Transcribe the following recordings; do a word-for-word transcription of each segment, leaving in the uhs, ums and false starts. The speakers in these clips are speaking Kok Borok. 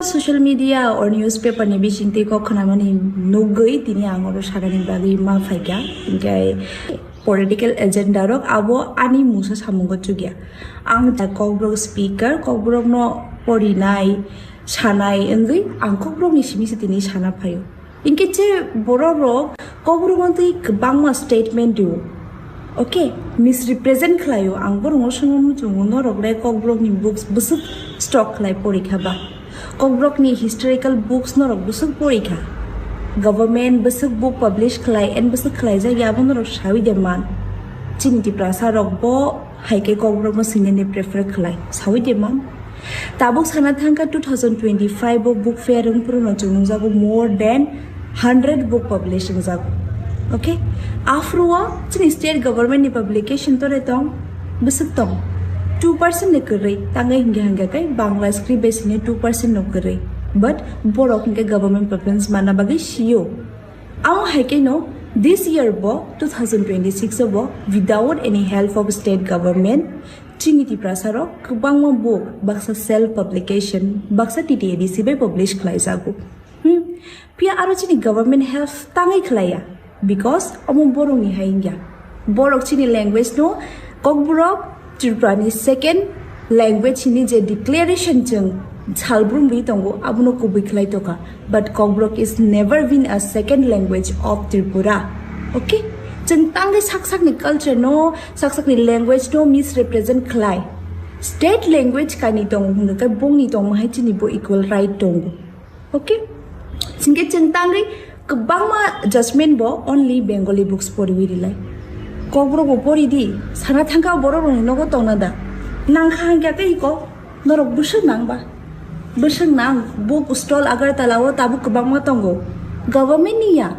Social media or newspaper ni bisingtwi kok khwnamani nugwi tini ang oro sakani bagwi ma phaikha. Hinkhe political agenda rok abo ani mungsa samungo chukya. Ang ta kokborok speaker, kokborokno porinai, sanai wngwi ang kokborokni simi se tini sana phaio. Hinkhe je bororok kokborok wngtwi kwbangma statement dio. Okay, misrepresent khlaio. Ang borokno swngwi muchungo, norok le kokborokni books bwswk stock khlai porikha ba? Kokborokni historical books norok bwswk porikha? Government bwswk book publish khlai and bwswk khlaijak ya abo norok sawi de man? Chini Tiprasa rok bo hai khe kokborokno swinani prefer khlai, sawi de man? Tabuk sana thangkha two thousand twenty-five o book fair wng phuru no chwng nukjago more than hundred book publish wngjago. Okay, aphuru o chini state government ni publication tore tong, bwswk tong, two percent ni kwrwi, tangwi hingkhe hingkhe khe Bangla script bai sini two percent no kwrwi, but borok hingkhe government preference manna bagwi sio. Amo hai khe no this year bo two thousand twenty-six o bo without any help of state government chini Tiprasa rok kwbangma book baksa self publication baksa T T A D C bai publish khlai jago. Hmm. Phiya aro chini government help tangwi khlaiya, because omo borokni hai wngya. Borok chini language no kokborok Tripura ni second language hini je declaration chwng salbrum ri tongo abono kubui khlai toka, but kokborok is never been a second language of Tripura. Okay, chwng tangwi sak sakni culture no, sak sakni language no misrepresent khlai. State language kainwi tongo hwnwi khe bongni tongma hai chini bo equal right tongo. Okay, singke chwng tangwi kwbangma judgment bo only Bengali books poriwi rilai. Kokborok bo pori di, sana thangkha borok rokni nogo tongna da? Nangkha hangkha tei iko norok bwswk nang ba? Bwswk nang, book stall Agartala o tabuk kwbangma tongo. Government ni ya.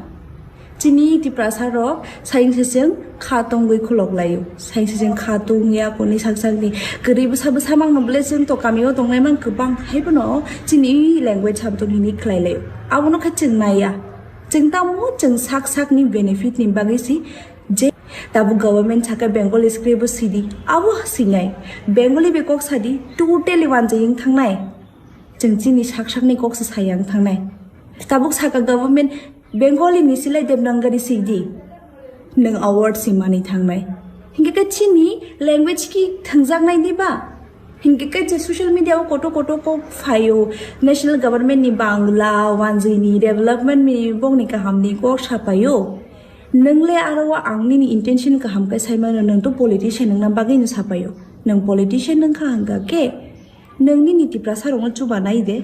Chini Tiprasa rok saing seseng kha tongwi khulok laio. Saing seseng kha tongya koni sak sakni kwrwi bwsa bwsa mangno bole chwng to kamio tongnai mang kwbang hai bono chini language hamtong hini khlai laio. Abono khe chwng naiya. Chwng tamo chwng sak sakni benefit ni bagwi si je tabuk government saka Bengali script bo sidi. Abo sinai. Bengali be kok sadi totally wanjaying thangnai. Chwng chini sak sakni kok se sayang thangnai. Tabuk saka government Bengali ni silai Devanagari sidi. Nwng award si mani thangnai. Hinkhe khe chini language ki thangjaknai di ba? Hinkhe khe je social media o koto koto kok phaio, national government ni Bangla, wanjwi ni development ni bokni kaham ni kok sapaio. Nwng le aro o ang nini intention kaham khe sai mano, nwng to politician wngna bagwi no sapaio. Nwng politician wngkha hangkha khe, nwng nini Tiprasa rokno chuba nai de.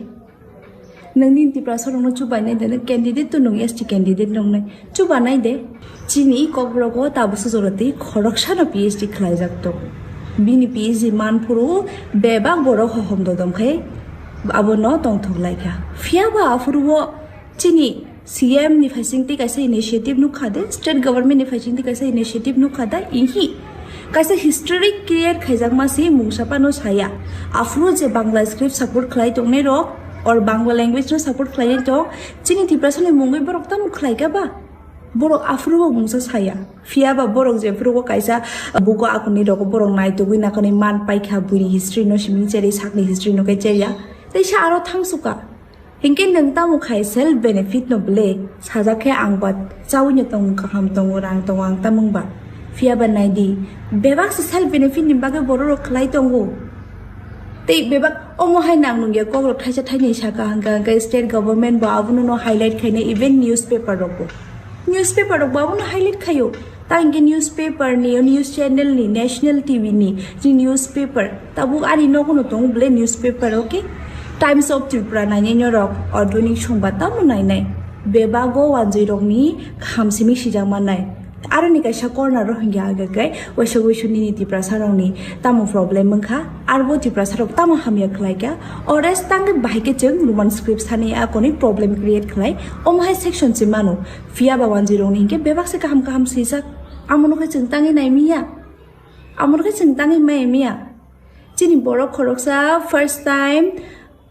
Nwng nini Tiprasa rokno chuba nai de, nwng candidate to nwng S T candidate rok nai. Chuba nai de. Chini kokborok o tabuksa jora tei khoroksa no P H D khlaijak tongo. Bini P H D man phuru bebak borok hohom dodom khe abono tongthok lai kha. Phiya ba aphuru o chini C M ni phaising tei kaisa initiative nukha de, state government ni phaising tei kaisa initiative nukha da, ihi. Kaisa history create khaijakma se mungsa phano saya. Aphuru je Bangla script support khlai tongnai rok, or Bangla language no support khlai tong, chini Tiprasa ni mungwi borok tamo khlai ka ba? Borok aphuru bo mungsa saya. Phiya ba borok je phuru bo kaisa buko akuni rok borok naitugwi nakani man paikha, buini history no simi cherwi sakni history no khe cherya. Teisa aro thangsuka. Hinkhe nwng tamo khai self benefit no bwle? Sajak khe ang ba chaui no tongo, kaham tongo, rang tongo, ang tamo wng ba? Phiya ba nai di, bebak se self benefit ni bagwi borok rok khlai tongo. Tei bebak omo hai nang nungya kok rok thaisa thainwi saka hangka hangka state government bo abono no highlight khaina, even newspaper rok bo. Newspaper rok bo abono highlight khaio. Ta hinkhe newspaper ni, news channel ni, national T V ni, je newspaper, tabuk ani nogo no tongo bwle newspaper, okay? Times of Tripura nainai norok, Adhunik Songba tamo nainai. Bebago wanjwi rokni kaham simi sijak mannai. Aroni kaisa corner o hinkhe aga khe waisa waisa nini Tiprasa rokni tamo problem wngkha, arbo Tiprasa rok tamo hamya khlai kha, ores tangwi bahai khe chwng Roman script sani akoni problem create khlai, omo hai section se mano. Phiya ba wanjwi rokni hinkhe bebak se kaham kaham swijak. Amono khe chwng tangwi nai miya. Amono khe chwng tangwi mai miya. Chini borok khoroksa first time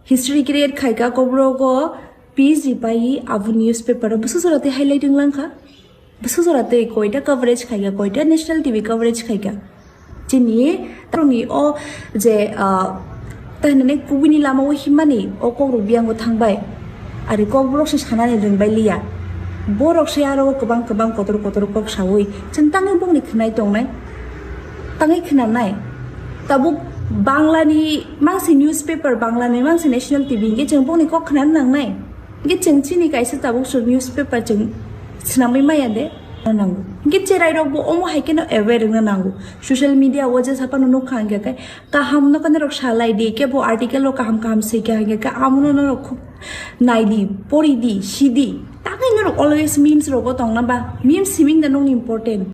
history create khaika, kokborok o P H D pai abo newspaper o bwswk jora tei highlight wng langkha. Bwswk jora tei koita coverage khaika, koita national T V coverage khaika. Chini taroni o je, ah, Tainani kubuni lama o himani o kok rok biyango thangbai. Ari kok borok se sanani rwngbai liya. Borok se aro kwbang kwbang kotor kotor kok sawi chwng tangwi bongni khwnai tongnai. Tangwi khwnanai. Tabuk Banglani mangsi newspaper, Banglani mangsi national T V hingke chwng bongni kok khwnani nangnai. Hingke chwng chini kaisa tabuk sur newspaper chwng swnamwi maya de nango. Hingke cherai rok bo omo hai keno aware wngna nango. Social media o je sapano nukha hingke kai kaham no kano rok salai di, kebo article rok kaham kaham sika hingke kai amono norok khub nai di, pori di, si di. Tangwi norok always memes rogo tongna ba? Memes siming da nongni important.